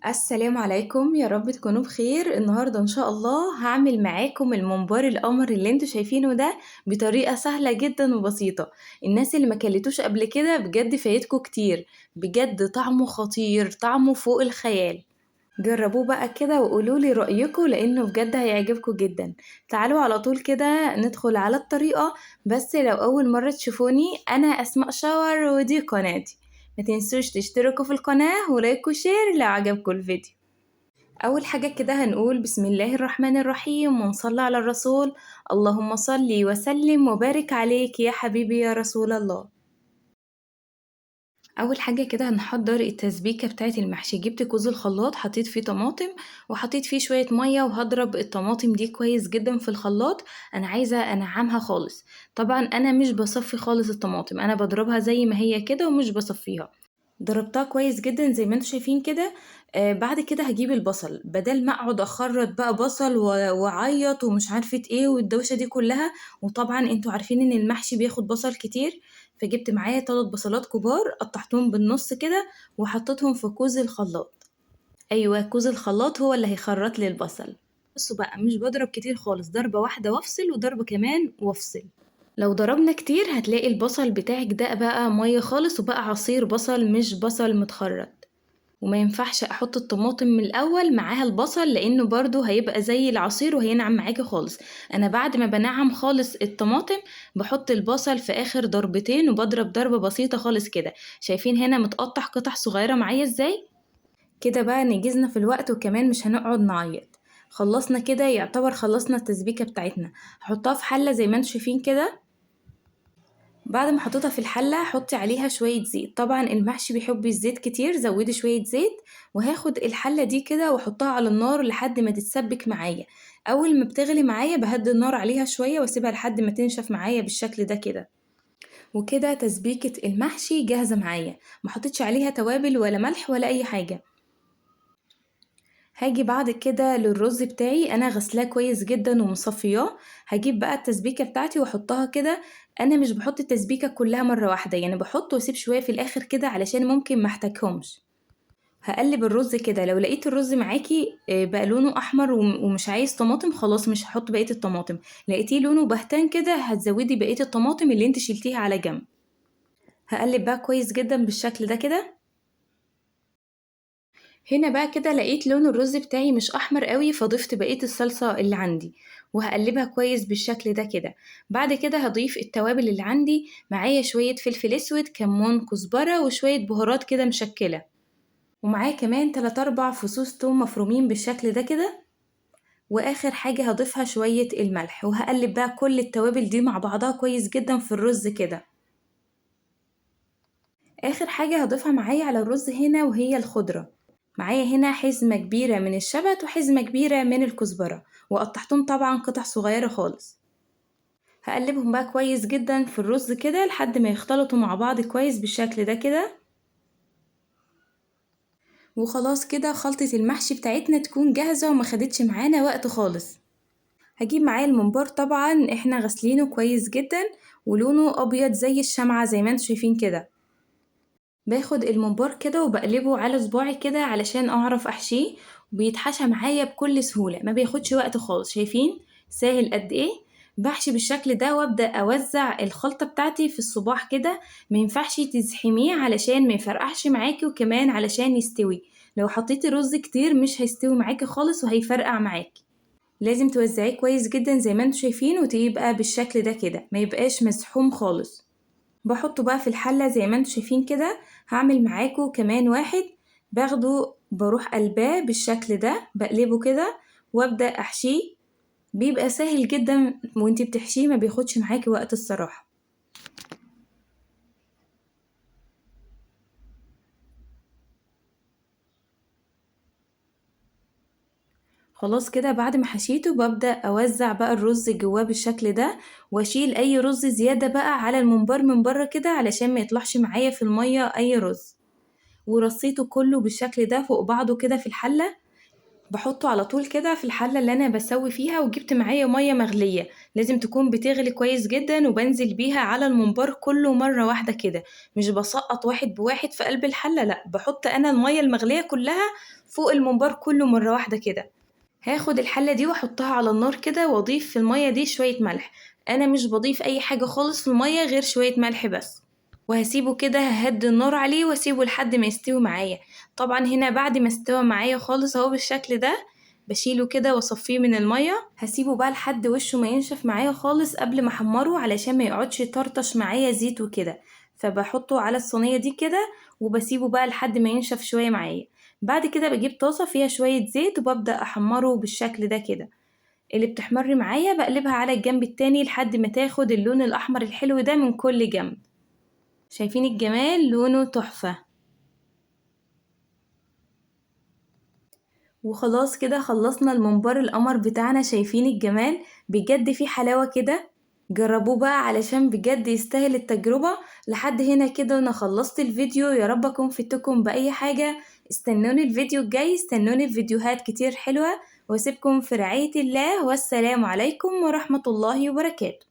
السلام عليكم، يا رب تكونوا بخير. النهاردة إن شاء الله هعمل معاكم الممبار القمر اللي انتوا شايفينه ده بطريقة سهلة جدا وبسيطة. الناس اللي ما كلتوش قبل كده بجد فايتكوا كتير، بجد طعمه خطير، طعمه فوق الخيال. جربوه بقى كده وقولوا لي رأيكم لأنه بجد هيعجبكم جدا. تعالوا على طول كده ندخل على الطريقة. بس لو أول مرة تشوفوني، أنا أسماء شاور ودي قناتي، ما تنسوش تشتركوا في القناة و like و share لو عجبكم الفيديو. أول حاجة كده هنقول بسم الله الرحمن الرحيم ونصلي على الرسول، اللهم صلي وسلم وبارك عليك يا حبيبي يا رسول الله. أول حاجة كده هنحضر التسبيكة بتاعة المحشي. جبت كوز الخلاط، حطيت فيه طماطم وحطيت فيه شوية مية، وهضرب الطماطم دي كويس جدا في الخلاط. أنا عايزة أنعمها خالص، طبعا أنا مش بصفي خالص الطماطم، أنا بضربها زي ما هي كده ومش بصفيها. ضربتها كويس جدا زي ما انتم شايفين كده. بعد كده هجيب البصل، بدل ما اقعد اخرط بقى بصل واعيط ومش عارفه ايه والدوشه دي كلها، وطبعا انتوا عارفين ان المحشي بياخد بصل كتير، فجبت معايا 3 بصلات كبار قطعتهم بالنص كده وحطيتهم في كوز الخلاط. ايوه كوز الخلاط هو اللي هيخرط لي البصل. بصوا بقى مش بضرب كتير خالص، ضربه واحده وافصل وضربه كمان وافصل. لو ضربنا كتير هتلاقي البصل بتاعك ده بقى ميه خالص وبقى عصير بصل مش بصل متخرط. وما ينفعش احط الطماطم من الاول معاها البصل لانه برضو هيبقى زي العصير وهينعم معاكي خالص. انا بعد ما بنعم خالص الطماطم بحط البصل في اخر ضربتين وبضرب ضربه بسيطه خالص كده. شايفين هنا متقطع قطع صغيره معايا ازاي؟ كده بقى نجزنا في الوقت وكمان مش هنقعد نعيط. خلصنا كده، يعتبر خلصنا التسبيكه بتاعتنا. هحطها في حله زي ما انتم شايفين كده. بعد ما حطيتها في الحلة حطي عليها شوية زيت، طبعا المحشي بيحب الزيت كتير، زودي شوية زيت. وهاخد الحلة دي كده واحطها على النار لحد ما تتسبك معايا. اول ما بتغلي معايا بهدي النار عليها شوية واسيبها لحد ما تنشف معايا بالشكل ده كده. وكده تسبيكة المحشي جاهزة معايا، ما حطيتش عليها توابل ولا ملح ولا اي حاجة. هاجي بعد كده للرز بتاعي، انا غسلاه كويس جدا ومصفياه. هجيب بقى التسبيكة بتاعتي واحطها كده. انا مش بحط التسبيكة كلها مرة واحدة، يعني بحط واسيب شوية في الاخر كده علشان ممكن ما احتاجهمش. هقلب الرز كده، لو لقيت الرز معاكي، بقى لونه احمر ومش عايز طماطم خلاص مش هحط بقية الطماطم. لقيتيه لونه بهتان كده هتزودي بقية الطماطم اللي انت شلتيها على جنب. هقلب بقى كويس جدا بالشكل ده كده. هنا بقى كده لقيت لون الرز بتاعي مش احمر قوي، فضفت بقية الصلصة اللي عندي وهقلبها كويس بالشكل ده كده. بعد كده هضيف التوابل اللي عندي، معايا شوية فلفل اسود، كمون، كزبرة، وشوية بهارات كده مشكلة، ومعايا كمان 3-4 فصوص توم مفرومين بالشكل ده كده. واخر حاجة هضيفها شوية الملح، وهقلب بقى كل التوابل دي مع بعضها كويس جدا في الرز كده. اخر حاجة هضيفها معايا على الرز هنا وهي الخضرة. معايا هنا حزمة كبيرة من الشبت وحزمة كبيرة من الكزبرة، وقطعتهم طبعا قطع صغيرة خالص. هقلبهم بقى كويس جدا في الرز كده لحد ما يختلطوا مع بعض كويس بالشكل ده كده. وخلاص كده خلطة المحشي بتاعتنا تكون جاهزة وما خدتش معانا وقت خالص. هجيب معايا الممبار، طبعا احنا غسلينه كويس جدا ولونه ابيض زي الشمعة زي ما انتم شايفين كده. باخد الممبار كده وبقلبه على صباعي كده علشان اعرف احشيه، وبيتحشى معايا بكل سهولة، ما بياخدش وقت خالص. شايفين ساهل قد ايه؟ بحشي بالشكل ده وابدا اوزع الخلطة بتاعتي في الصباع كده. ما ينفعش تزحميه علشان ما يفرقعش معاكي، وكمان علشان يستوي. لو حطيتي رز كتير مش هيستوي معاكي خالص وهيفرقع معاكي. لازم توزعيه كويس جدا زي ما انتم شايفين، وتبقى بالشكل ده كده، ما يبقاش مزحوم خالص. بحطه بقى في الحلة زي ما انتم شايفين كده. هعمل معاكم كمان واحد، باخده بروح قلباه بالشكل ده، بقلبه كده وابدأ احشيه. بيبقى سهل جدا وانتي بتحشيه، ما بياخدش معاكي وقت الصراحة. خلاص كده بعد ما حشيته ببدأ اوزع بقى الرز جواه بالشكل ده، واشيل اي رز زيادة بقى على الممبار من بره كده علشان ما يطلعش معايا في المية اي رز. ورصيته كله بالشكل ده فوق بعضه كده في الحلة. بحطه على طول كده في الحلة اللي انا بسوي فيها، وجبت معايا مية مغليه لازم تكون بتغلي كويس جدا، وبنزل بيها على الممبار كله مرة واحدة كده، مش بسقط واحد بواحد في قلب الحلة، لا بحط انا المية المغليه كلها فوق الممبار كله مرة واحدة كده. هاخد الحلة دي واحطها على النار كده، واضيف في المية دي شوية ملح. انا مش بضيف اي حاجة خالص في المية غير شوية ملح بس، وهسيبه كده ههدي النار عليه واسيبه لحد ما يستوي معايا. طبعا هنا بعد ما استوى معايا خالص اهو بالشكل ده، بشيله كده واصفيه من المية. هسيبه بقى لحد وشه ما ينشف معايا خالص قبل ما احمره، علشان ما يقعدش يطرطش معايا زيت وكده. فبحطه على الصينية دي كده وبسيبه بقى لحد ما ينشف شوية معايا. بعد كده بجيب طاسه فيها شوية زيت وببدا احمره بالشكل ده كده. اللي بتحمر معايا بقلبها على الجنب التاني لحد ما تاخد اللون الاحمر الحلو ده من كل جنب. شايفين الجمال؟ لونه تحفة. وخلاص كده خلصنا الممبار القمر بتاعنا. شايفين الجمال؟ بجد في حلاوة كده، جربوه بقى علشان بجد يستاهل التجربة. لحد هنا كده انا خلصت الفيديو، يا رب اكون فدتكم بأي حاجة. استنوني الفيديو الجاي، استنوني في فيديوهات كتير حلوة، واسيبكم في رعاية الله، والسلام عليكم ورحمة الله وبركاته.